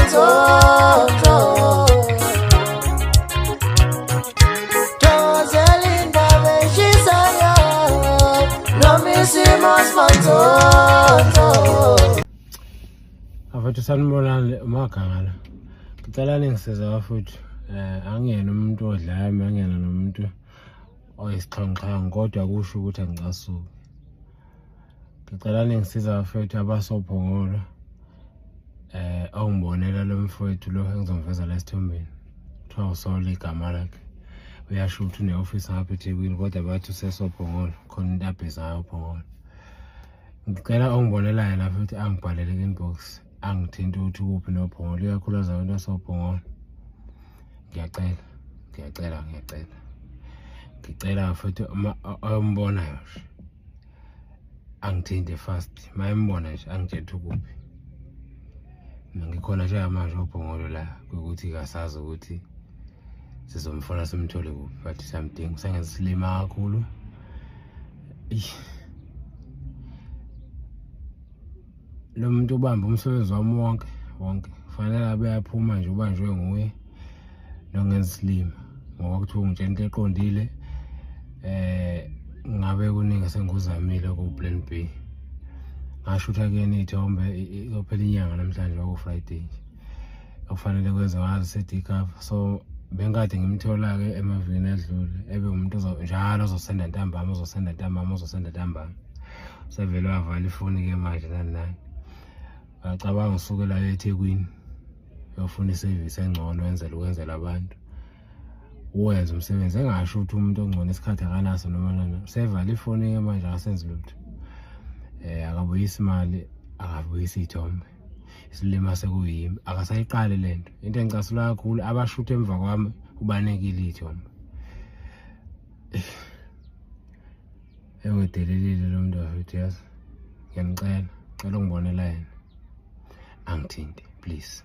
Manzonzo. Thokozela indaba eshisayo noma isimo simanzonzo. Bafethu sanibonani umaganga. Ngicela ningisize bafethu. Angiyena umuntu odlame, angiyena nomuntu oyisixhwanguxhwangu kodwa kusho ukuthi angicasuki. Ngicela ningisiza bafethu abasophongolo. Awungibonela lo mfowethu lo engizomveza la esithombeni. Kuthiwa uSola igama lakhe. Uyasho ukuthi une-office ngapha eThekwini kodwa bathi usesophongolo, khona into abhizi ngayo ophongolo. Ngicela ongibonela yena futhi angibhalele ku-inbox angithinte ukuthi ukuphi nophongolo, ikakhulukazi abantu basophongolo. Ngiyacela, ngiyacela, ngiyacela. Ngicela futhi uma oyombonayo nje angithinte fast, uma embona nje angitshele ukuthi ukuphi. Mina ngikhona njengamanje ophongolo la ukuthi kasazi ukuthi sizomfuna simthole kuphi, but siyamdinga, usengenza isilima kakhulu. Eish. Lo muntu ubambe umsebenzi wami wonke wonke, kufanele abe aphuma nje ubanjwe nguye nongenza isilima ngoba kuthiwa ungitshela into eqondile. Ngabe kuningi esengikuzamile ku-plan B. Ngashutha kuyena iy'thombe iyophela inyanga namhlanje kwaku-Friday nje okufanele kwenze ngazo se-decover. So bengikade ngimthola-ke emavikini adlule, ebe umuntu njalo ozosenda ntambama, ozosenda ntambama, ozosenda ntambama. Sevele wavala ifoni-ke manje nani nani. Ngacabanga usuke la eThekwini uyofuna isevisi engcono wenzela ukwenzela abantu, uwenze umsebenzi engasho ukuthi umuntu ongcono isikhathi akanaso noma nani. Sevala ifoni-ke manje akasenzi lutho, akabuyisi imali, akabuyisi iy'thombe, isilima sekuyimi, akasayiqali le nto. Into engicasula kakhulu, abashutha emva kwami ubanekile iy'thombe. Engidelelile lo muntu bafethu, yazi. Ngiyanicela, ngicela ungibonela yena angithinte please.